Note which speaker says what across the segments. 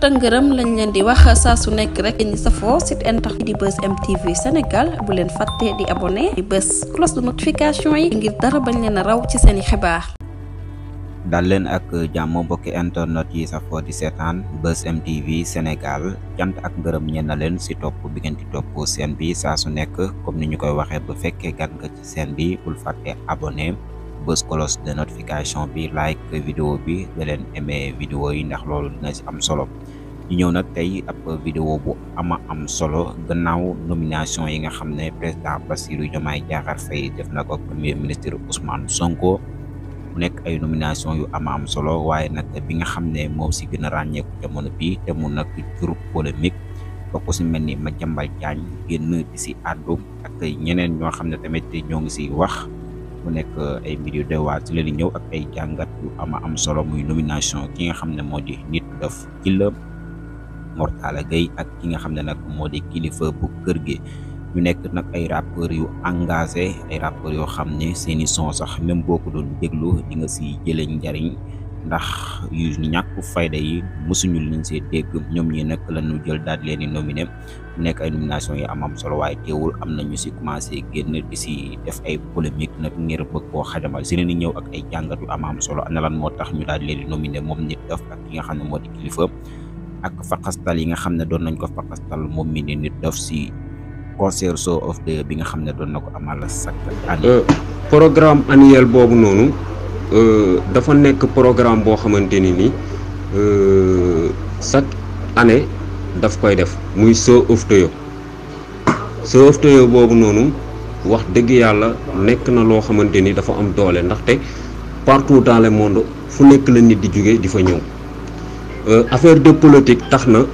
Speaker 1: ngërëm lañ leen di wax saa su nekk rek ñi safoo site internet di Buzz M TV Sénégal bu leen fàtte di abonné di bës cloche de notification yi ngir dara bañ leen a raw ci seeni xibaar.
Speaker 2: dal leen ak jàmm mbokki internet yi safoo di seetaan Buzz M TV Sénégal cant ak ngërëm ñeen na leen si topp bi ngeen di topp seen bi saa su nekk comme ni ñu koy waxee bu fekkee gan nga ci seen bi bul fàtte abonné bës cloche de notification bi like vidéo bi da leen aimé vidéo yi ndax loolu dina ci am solo. ñu ñëw nag tey ab vidéo bu am solo gannaaw nomination yi nga xam ne président Bassirou Diomaye Diakhar Faye def na ko premier ministre Ousmane Sonko mu nekk ay nomination yu am solo waaye nag bi nga xam ne moom si gën a ràññeeku jamono bi te mu nag jur polémique ba ko si mel ni Madiambal Diagne génn di si àddu ak ñeneen ñoo xam ne tamit ñoo ngi siy wax mu nekk ay mbir yu doy waar ci leen ñëw ak ay jàngat yu am solo muy nomination ki nga xam ne moo di Nit Doff Guill Mor Talla Gueye ak ki nga xam ne nag moo di kilifa bu kër gi ñu nekk nag ay rappeurs yu engagé ay rappeurs yoo xam ne seeni son sax même boo ko doon déglu di nga si jëlee njariñ ndax yu ñàkk fayda yi mosuñu leen see dégg ñoom ñi nag lañu jël daal leen di nominé mu nekk ay nomination yu am solo waaye teewul am na ñu si commencé génn di si def ay polémique nag ngir bëgg koo xajamal si leen di ñëw ak ay jàngat yu am solo ana lan moo tax ñu daal leen di nominé moom Nit Doff ak ki nga xam ne moo di kilifa ak faqastal yi nga xam ne doon nañ ko faqastal moom mi ni Nit Doff si concert show of the bi nga xam ne doon na ko amal chaque année.
Speaker 3: programme annuel boobu noonu dafa nekk programme boo xamante ni chaque année daf koy def muy show of the boobu noonu wax dëgg yàlla nekk na loo xamante ni dafa am doole ndaxte partout dans le monde fu nekk la nit di jóge di fa ñëw. affaire de politique tax na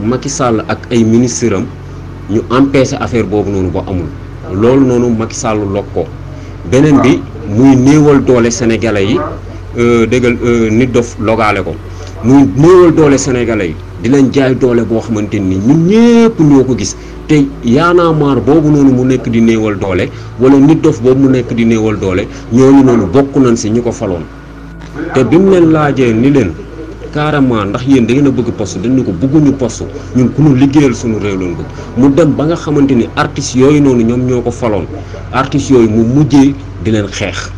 Speaker 3: Macky Sall ak ay ministres am ñu empêché affaire boobu noonu ba amul loolu noonu Macky Sall log ko beneen bi muy néewal doole sénégalais yi déggal Nit Doff logaale ko muy néewal doole sénégalais yi di leen jaay doole boo xamante ni ñun ñëpp ñoo ko gis te yaanaa maar boobu noonu mu nekk di néewal doole wala Nit Doff boobu mu nekk di néewal doole ñooñu noonu bokk nañ si ñu ko faloon te bi mu leen laajee ni leen carrément ndax yéen da ngeen a bëgg poste dañu ko bëgguñu poste ñun ku ñu liggéeyal suñu réew lañ bëgg mu dem ba nga xamante ni artistes yooyu noonu ñoom ñoo ko faloon artistes yooyu mu mujjee di leen xeex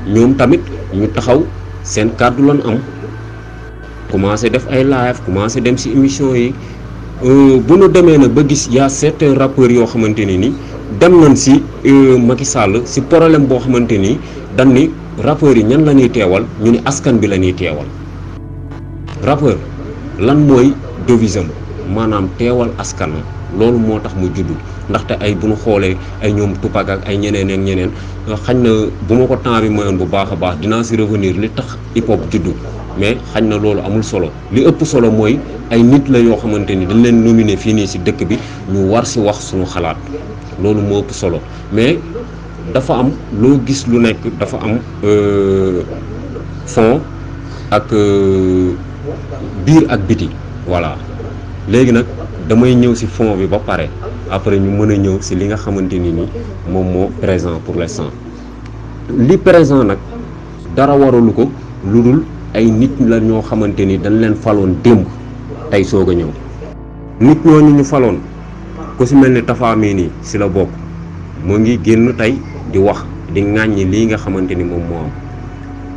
Speaker 3: ñoom tamit ñu taxaw seen kàddu lan am commencé def ay live commencé dem ci émission yi bu ñu demee na ba gis y a certains rappeurs yoo xamante ni dem nañ ci Macky Sall ci problème boo xamante ni dañ ni rappeurs yi ñan la ñuy teewal ñu ni askan bi la ñuy teewal. rappeur lan mooy devise am maanaam teewal askan loolu moo tax mu juddu ndaxte ay bu ñu xoolee ay ñoom Tupac ak ay ñeneen ak ñeneen xañ na bu ma ko temps bi mayoon bu baax a baax dinaa ci revenir li tax hip hop juddu mais xañ na loolu amul solo li ëpp solo mooy ay nit la yoo xamante ni dañ leen nominé fii nii ci dëkk bi ñu war ci wax suñu xalaat loolu moo ëpp solo mais dafa am loo gis lu nekk dafa am fond ak biir ak biti voilà léegi nag damay ñëw ci fond bi ba pare après ñu mën a ñëw ci li nga xamante ni moom moo présent pour l'instant li présent nag dara waralu ko lu dul ay nit la ñoo xamante ni dañ leen faloon démb tey soog a ñëw nit ñooñu ñu faloon ku ci mel ni Tafa mii nii ci la bokk moo ngi génn tey di wax di ŋàññi lii nga xamante ni moom moo am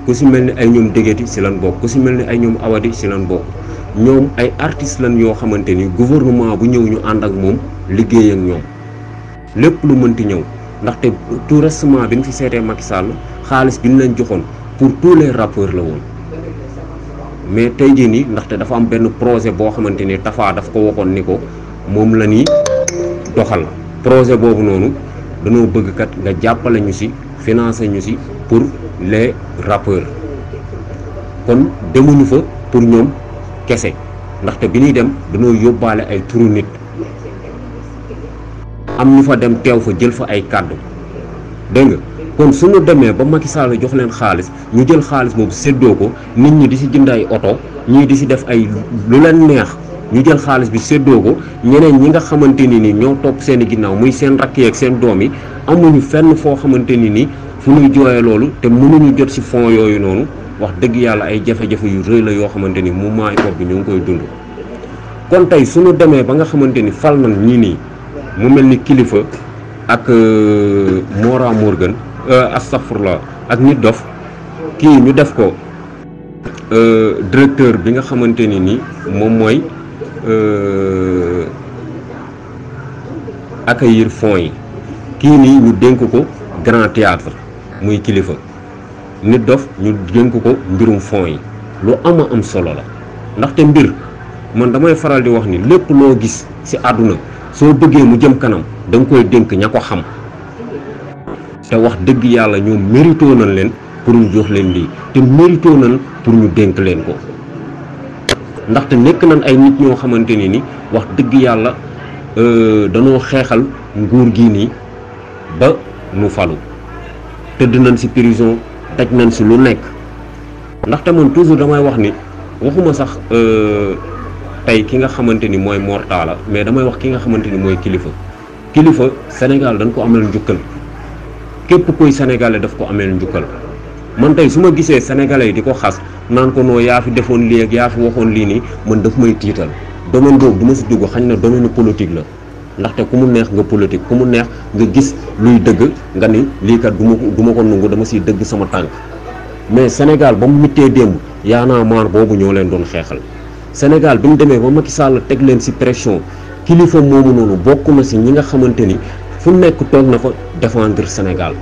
Speaker 3: ku ci mel ni ay ñoom Dégeti ci lan bokk ku ci mel ni ay ñoom Awadi ci lan bokk ñoom ay artistes lan yoo xamante ni gouvernement bu ñëw ñu ànd ak moom liggéey ak ñoom lépp lu mënti ñëw ndaxte tout récemment bi ñu fi seetee Macky Sall xaalis bi ñu leen joxoon pour tous les rappeurs la woon mais tey jii nii ndaxte dafa am benn projet boo xamante ni Tafa daf ko waxoon ni ko moom la ñuy doxal projet boobu noonu dañoo bëgg kat nga jàppale ñu ci financer ñu ci pour les rappeurs kon demuñu fa pour ñoom kese ndaxte bi ñuy dem dañoo yóbbaale ay turu nit am ñu fa dem teew fa jël fa ay kàddu dégg nga kon suñu demee ba Macky Sall jox leen xaalis ñu jël xaalis boobu séddoo ko nit ñi di ci jënd ay oto ñii di ci def ay lu leen neex ñu jël xaalis bi séddoo ko ñeneen ñi nga xamante ni ñoo topp seen i ginnaaw muy seen rakk yi ak seen doom yi amuñu fenn foo xamante ni fu ñuy jooyee loolu te mënuñu jot ci fonds yooyu noonu wax dëgg yàlla ay jafe-jafe yu rëy la yoo xamante ni moment hip hop bi ñu ngi koy dund. kon tey suñu demee ba nga xamante ni fal nañ ñii nii mu mel ni Kilifeu ak Mora Morgan astafurlah ak Nit Doff kii ñu def ko directeur bi nga xamante ni nii moom mooy accueillir fonds yi kii nii ñu dénk ko Grand Théâtre muy Kilifeu Nit Doff ñu dénk ko mbirum fonds yi lu am solo la ndaxte mbir man damay faral di wax ni lépp loo gis ci àdduna soo bëggee mu jëm kanam da nga koy dénk ña ko xam te wax dëgg yàlla ñoom mérito nañ leen pour ñu jox leen lii te mérito nañ pour ñu dénk leen ko ndaxte nekk nañ ay nit ñoo xamante ni wax dëgg yàlla danoo xeexal nguur gi nii ba nu falu tëdd nañ ci prison daj nañ ci lu nekk ndaxte man toujours damay wax ni waxuma sax tey ki nga xamante ni mooy Mor Talla mais damay wax ki nga xamante ni mooy Kilifeu Sénégal dañ ko ameel njukkal képp kuy sénégalais daf ko ameel njukkal man tey su ma gisee sénégalais yi di ko xas naan ko noo yaa fi defoon lii ak yaa fi waxoon lii nii man daf may tiital domaine boobu du ma si dugg xañ na domaine politique la ndaxte ku mu neex nga politique ku mu neex nga gis luy dëgg nga ni lii kat du ma ko nungu dama siy dëgg sama tànk mais Sénégal ba mu mittee démb Y'en a marre boobu ñoo leen doon xeexal Sénégal bi mu demee ba Macky Sall teg leen ci pression Kilifeu moomu noonu bokk na ci ñi nga xamante ni fu nekk toog na fa défendre Sénégal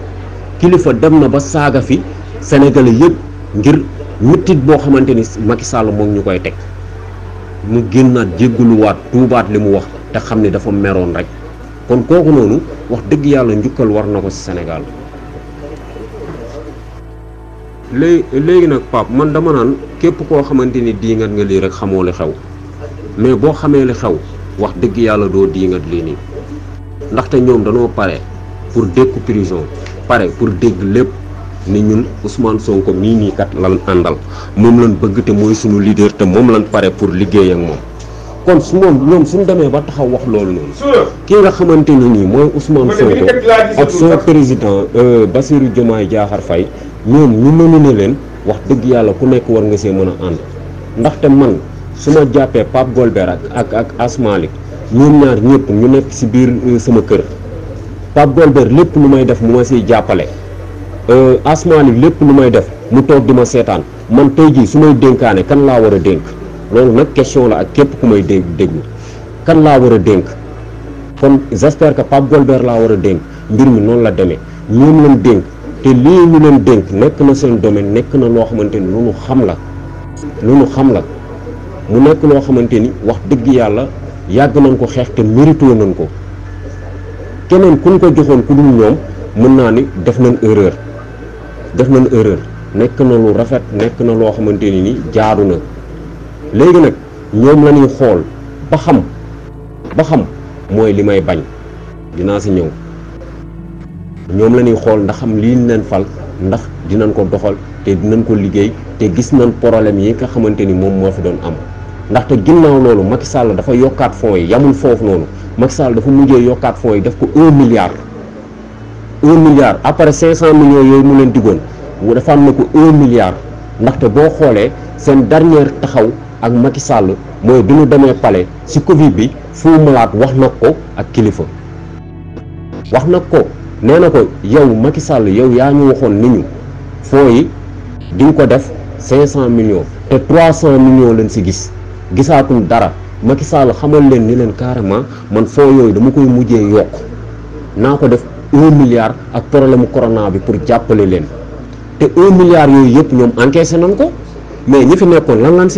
Speaker 3: Kilifeu dem na ba saaga fi Sénégalais yëpp ngir mettit boo xamante ni Macky Sall moom ñu koy teg mu génnaat jégguluwaat tuubaat li mu wax te xam ne dafa meroon rek kon kooku noonu wax dëgg yàlla njukkal war na ko ci Sénégal. léegi nag Pape man dama naan képp koo xamante ni diingat nga lii rek xamoo li xew mais boo xamee li xew wax dëgg yàlla doo diingat lii nii ndaxte ñoom danoo pare pour dékku prison pare pour dégg lépp ni ñun Ousmane Sonko mii nii kat lan àndal moom lañ bëgg te mooy suñu leader te moom lañ pare pour liggéey ak moom kon su ñoom suñu demee ba taxaw wax loolu noonu ki nga xamante ni nii mooy Ousmane Sonko ak son président Bassirou Diomaye Diakhar Faye ñoom ñu nominé leen wax dëgg yàlla ku nekk war nga see mën a ànd ndaxte man su ma jàppee Pape Golbert ak Asmalik ñoom ñaar ñëpp ñu nekk ci biir sama kër Pape Golbert lépp lu may def mu ma siy jàppale Asmalik lépp lu may def mu toog di ma seetaan man tey jii su may dénkaane kan laa war a dénk loolu nag question la ak képp ku may déglu kan laa war a dénk kon j'espère que Pape Golbert laa war a dénk mbir mi noonu la demee ñoom lañ dénk te lii ñu leen dénk nekk na seen domaine nekk na loo xamante ni lu ñu xam la mu nekk loo xamante ni wax dëgg yàlla yàgg nañ ko xeex te mérito nañ ko keneen kuñ ko joxoon ku dul ñoom mën naa ni def nañ erreur nekk na lu rafet nekk na loo xamante ni jaadu na léegi nag ñoom la ñuy xool ba xam mooy li may bañ dinaa si ñëw ñoom la ñuy xool ndax xam lii leen fal ndax dinañ ko doxal te dinañ ko liggéey te gis nañ problème yi nga xamante ni moom moo fi doon am ndaxte ginnaaw loolu Macky Sall dafa yokkaat fonds yi yamul foofu noonu Macky Sall dafa mujjee yokkaat fonds yi def ko 1 milliard après 500 millions yooyu mu leen diggoon defaat na ko 1 milliard ndaxte boo xoolee seen dernière taxaw ak Macky Sall mooy bi ñu demee palais ci Covid bi Fou Malade wax na ko ak Kilifeu wax na ko nee na ko yow Macky Sall yow yaa ñu waxoon ni ñu fonds yi di nga ko def 500 millions te 300 millions lañ ci gisaatul dara Macky Sall xamal leen ni leen carrément man fonds yooyu dama koy mujjee yokk naa ko def 1 milliard ak problème corona bi pour jàppale leen te 1 milliard yooyu yëpp ñoom encaissé nañ ko mais ñi fi nekkoon lan lañ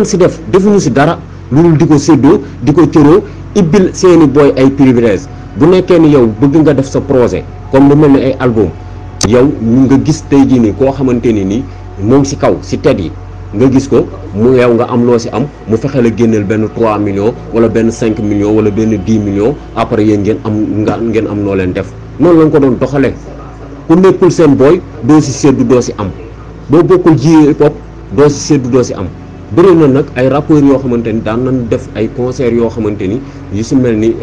Speaker 3: ci def defuñu ci dara lu dul di ko séddoo di ko cëroo ibbil seeni booy ay privilège bu nekkee ni yow bëgg nga def sa projet comme lu mel ni ay album yow nga gis tey jii nii koo xamante ni nii moom ci kaw ci tet yi nga gis ko mu yow nga am loo ci am mu fexe la génneel benn 3 millions wala benn 5 millions wala benn 10 millions après yéen ngeen am noo leen def noonu lañ ko doon doxalee ku nekkul seen booy doo ci séddu doo ci am boo bokkul ji hip hop doo ci séddu doo ci am bëri na nag ay rappeurs yoo xamante ni daan nañ def ay concerts yoo xamante ni yu ci mel ni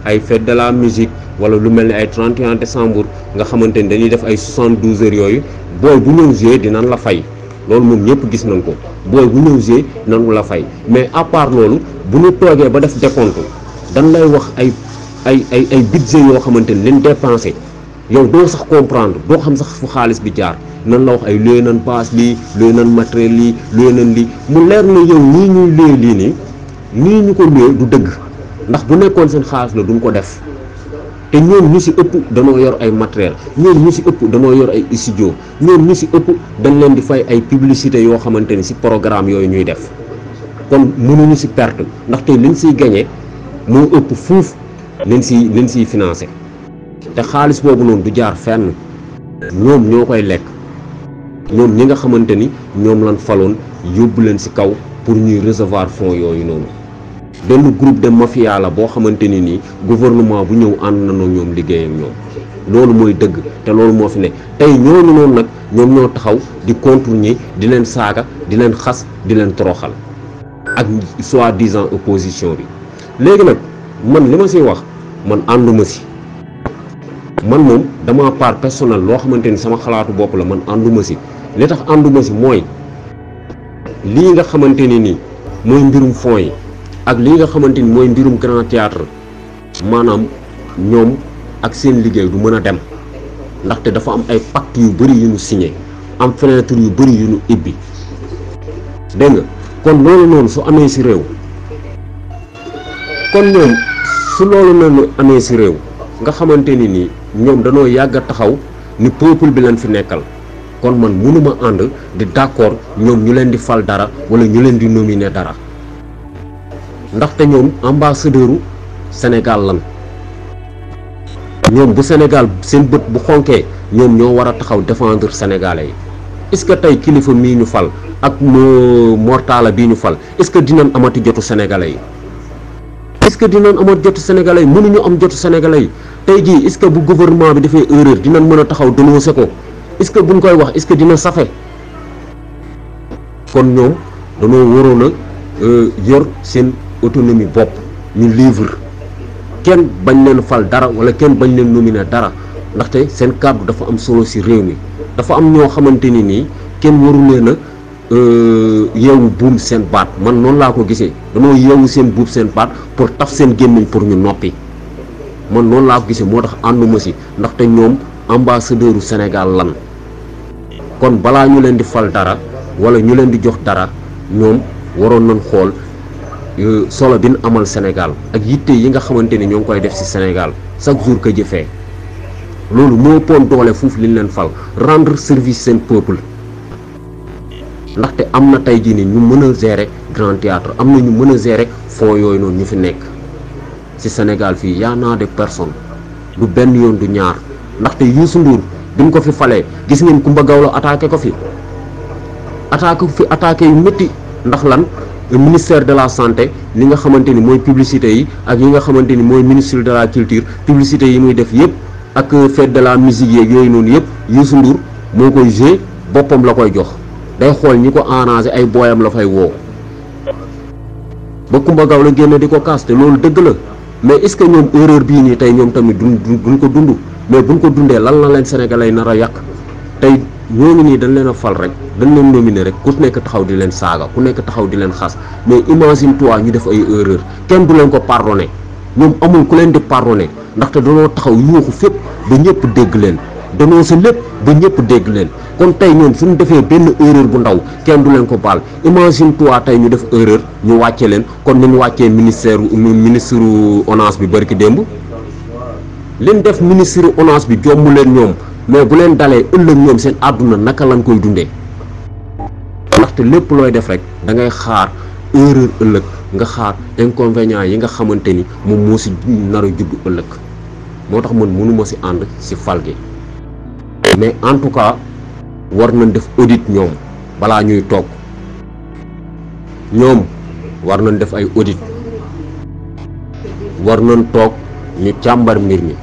Speaker 3: ay fête de la musique wala lu mel ni ay 31 décembre nga xamante ni dañuy def ay 72 heures yooyu booy bu ñëw jouer dinañ la fay loolu moom ñëpp gis nañ ko booy bu ñëw jouer dinañ la fay mais à part loolu bu ñu toogee ba def décompte dañ lay wax ay budget yoo xamante ni leen dépensé yow doo sax comprendre doo xam sax fu xaalis bi jaar nan la wax ay luye nan base lii luye nan matériel lii luye nan lii mu leer na yow nii ñuy luye lii nii ñu ko luye du dëgg ndax bu nekkoon seen xaalis la duñ ko def te ñoom ñu ci ëpp danoo yor ay matériel ñoom ñu ci ëpp danoo yor ay studio ñoom ñu ci ëpp dañ leen di fay ay publicité yoo xamante ni ci programme yooyu ñuy def kon mënuñu ci perte ndaxte liñ ciy gagné moo ëpp fuuf liñ ciy financé te xaalis boobu noonu du jaar fenn ñoom ñoo koy lekk ñoom ñi nga xamante ni ñoom lañ faloon yóbbu leen ci kaw pour ñuy recevoir fonds yooyu noonu benn groupe de mafia la boo xamante ni nii gouvernement bu ñëw ànd na ñoom liggéey ak ñoom loolu mooy dëgg te loolu moo fi ne tey ñooñu noonu nag ñoom ñoo taxaw di contourner di leen saaga di leen xas di leen toroxal ak soi-disant opposition bi léegi nag man li ma ciy wax man ànduma ci man moom dama part personnel loo xamante ni sama xalaatu bopp la man ànduma ci li tax ànduma ci mooy lii nga xamante ni nii mooy mbirum fonds yi ak lii nga xamante ni mooy mbirum grand théâtre maanaam ñoom ak seen liggéey du mën a dem ndaxte dafa am ay pacte yu bëri yu ñu signé am fenêtre yu bëri yu ñu ibbi dégg nga kon loolu noonu su amee ci réew kon ñoom su loolu noonu amee ci réew nga xamante ni nii ñoom danoo yàgg a taxaw ni peuple bi leen fi nekkal kon man mënuma ànd di d'accord ñoom ñu leen di fal dara wala ñu leen di nominer dara ndaxte ñoom ambassadeuru Sénégal lan ñoom bu Sénégal seen bët bu xonkee ñoom ñoo war a taxaw défendre sénégalais yi est-ce que tey kilifa mii ñu fal ak mortala bii ñu fal est-ce que dinañ amati jotu sénégalais yi est-ce que dinañ amati jotu sénégalais yi mënuñu am jotu sénégalais yi tey jii est-ce que bu gouvernement bi defee erreur dinañ mën a taxaw dénoncer ko est-ce que buñ koy wax est-ce que dina safe kon ñoom dañoo waroon a yor seen autonomie bopp ñu livre kenn bañ leen fal dara wala kenn bañ leen nominer dara ndaxte seen kàddu dafa am solo ci réew mi dafa am ñoo xamante ni nii kenn waru leen a yeewu buum seen baat man noonu laa ko gisee dañoo yeewu seen buum seen baat pour taf seen gémmiñ pour ñu noppi man noonu laa ko gisee moo tax ànduma ci ndaxte ñoom ambassadeuru Sénégal lan kon balaa ñu leen di fal dara wala ñu leen di jox dara ñoom waroon nañ xool solo bi ñu amal Sénégal ak yitte yi nga xamante ni ñoo ngi koy def ci Sénégal chaque jour que jëfee loolu moo pon doole foofu liñ leen fal rendre service seen peuple ndaxte am na tey jii ni ñu mën a gérer grand théâtre am na ñu mën a gérer fonds yooyu noonu ñu fi nekk ci Sénégal fii y en a des personnes du benn yoon du ñaar ndaxte Youssou Ndour bi ñu ko fi falee gis ngeen Coumba Gawlo attaqué ko fi attaqué yu métti ndax lan ministère de la santé li nga xamante ni mooy publicité yi ak yi nga xamante ni mooy ministre de la culture publicité yi muy def yëpp ak fête de la musique yeeg yooyu noonu yëpp Youssou Ndour moo koy jouer boppam la koy jox day xool ñi ko arrangé ay booyam la fay woo ba Coumba Gawlo génn di ko kaas te loolu dëgg la mais est-ce que ñoom erreur bii nii tey ñoom tamit duñ ko dund mais buñ ko dundee lan la leen sénégalais nar a yàq tey ñooñu nii dañ leen a fal rek dañ leen nominer rek ku nekk taxaw di leen saaga ku nekk taxaw di leen xas mais imagine toi ñu def ay erreur kenn du leen ko pardonné ñoom amul ku leen di pardonné ndaxte danoo taxaw yuuxu fépp ba ñëpp dégg leen danoo sa lépp ba ñëpp dégg leen kon tey ñoom suñu defee benn erreur bu ndaw kenn du leen ko baal imagine toi tey ñu def erreur ñu wàcce leen kon ni ñu wàccee ministre ONAS bi bari ki démb leen def ministre ONAS bi jommu leen ñoom mais bu leen dalee ëllëg ñoom seen àdduna naka lañ koy dundee ndaxte lépp looy def rek da ngay xaar erreur ëllëg nga xaar inconvénients yi nga xamante ni moom moo ci nar a juddu ëllëg moo tax man mënuma ci ànd ci fal gi mais en tout cas war nañ def audit ñoom balaa ñuy toog ñoom war nañ def ay audit war nañ toog ñu càmbar mbir mi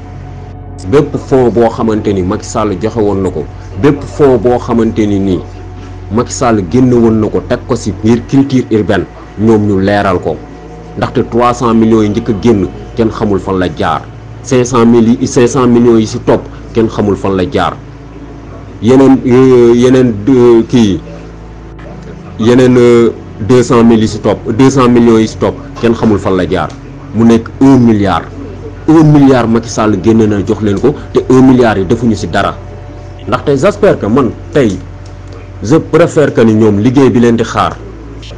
Speaker 3: bépp fonds boo xamante ni Macky Sall joxe woon na ko bépp fonds boo xamante ni nii Macky Sall génne woon na ko teg ko ci biir culture urbaine ñoom ñu leeral ko ndaxte 300 millions yi njëkk a génn kenn xamul fan la jaar 500 millions yi ci topp kenn xamul fan la jaar yeneen kii yeneen 200 000 yi si topp 200 millions yi si topp kenn xamul fan la jaar mu nekk 1 milliard 1 milliard Macky Sall génne na jox leen ko te 1 milliard yi defuñu si dara ndaxte j'espère que man tey je préfère que ni ñoom liggéey bi leen di xaar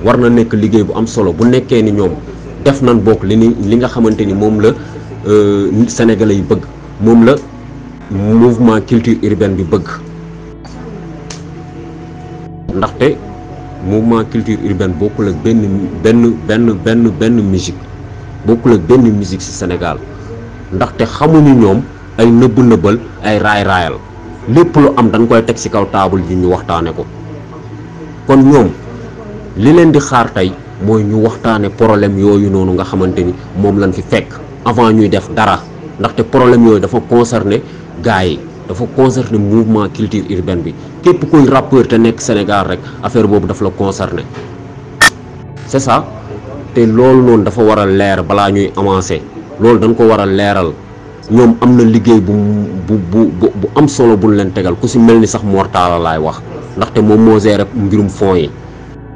Speaker 3: war na nekk liggéey bu am solo bu nekkee ni ñoom def nañ bokk li nga xamante ni moom la sénégalais yi bëgg moom la mouvement culture urbaine bi bëgg ndaxte mouvement culture urbaine bokkul ak benn musique bokkul ak benn musique ci Sénégal ndaxte xamuñu ñoom ay nëbbal ay raayal lépp lu am dañ koy teg ci kaw taabal ji ñu waxtaane ko kon ñoom li leen di xaar tey mooy ñu waxtaane problème yooyu noonu nga xamante ni moom lañ fi fekk avant ñuy def dara ndaxte problème yooyu dafa concerné gars yi dafa concerné mouvement culture urbaine bi képp kuy rappeur te nekk Sénégal rek affaire boobu daf la concerné c'est ça te loolu noonu dafa war a leer balaa ñuy avancer loolu dañ ko war a leeral ñoom am na liggéey bu am solo buñ leen tegal ku si mel ni sax Mor Talla laay wax ndaxte moom moo géré mbirum fonds yi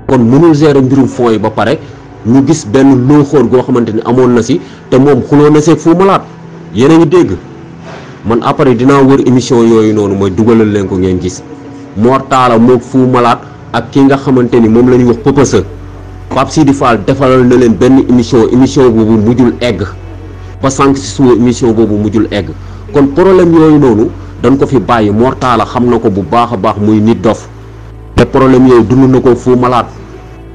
Speaker 3: kon mënul gérer mbirum fonds yi ba pare ñu gis benn looxoor goo xamante ni amoon na si te moom xuloo na seeg Fou Malade yéen a ngi dégg man après dinaa wër émission yooyu noonu mooy dugalal leen ko ngeen gis Mor Talla moog Fou Malade ak ki nga xamante ni moom la ñuy wax Pëpësa Pape Sidi Fall defalal na leen benn émission boobu mujjul egg ba sànq si suba émission boobu mujjul egg kon problème yooyu noonu dañ ko fi bàyyi Mor Talla xam na ko bu baax a baax muy nit dof te problème yooyu dund na ko Fou Malade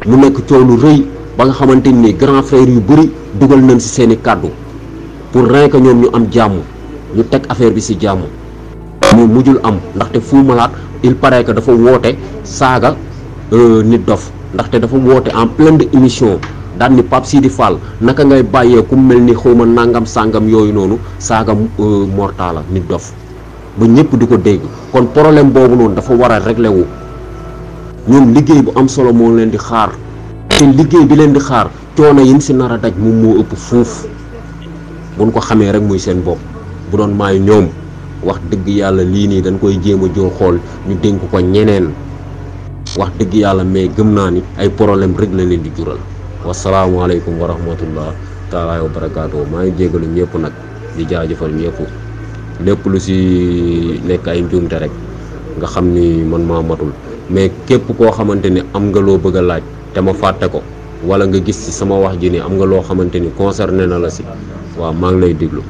Speaker 3: mu nekk coow lu rëy ba nga xamante ni grand frère yu bëri dugal nañ si seeni kàddu pour rien que ñoom ñu am jàmm ñu teg affaire bi si jàmm mais mujjul am ndaxte Fou Malade il paraît que dafa woote saaga nit dof ndaxte dafa woote en pleine émission daan ni Pape Sidi Fall naka ngay bàyyee ku mel ni xawma nangam sàngam yooyu noonu saaga Mor Talla nit dof ba ñëpp di ko dégg kon problème boobu noonu dafa war a réglé wu ñoom liggéey bu am solo moo leen di xaar te liggéey bi leen di xaar coono yin si nar a daj moom moo ëpp fuuf buñ ko xamee rek muy seen bopp bu doon maay ñoom wax dëgg yàlla lii nii dañ koy jéem a jël xool ñu dénk ko ñeneen wax dëgg yàlla mais gëm naa ni ay problème rek la leen di jural wasalaamaaleykum wa rahmatullah taala wa barakaatu maa ngi jégalu ñëpp nag di jaajëfal ñëpp lépp lu si nekk ay njuumte rek nga xam ni man maa matul mais képp koo xamante ni am nga loo bëgg a laaj te ma fàtte ko wala nga gis ci sama wax ji ni am nga loo xamante ni concerné na la si waaw maa ngi lay déglu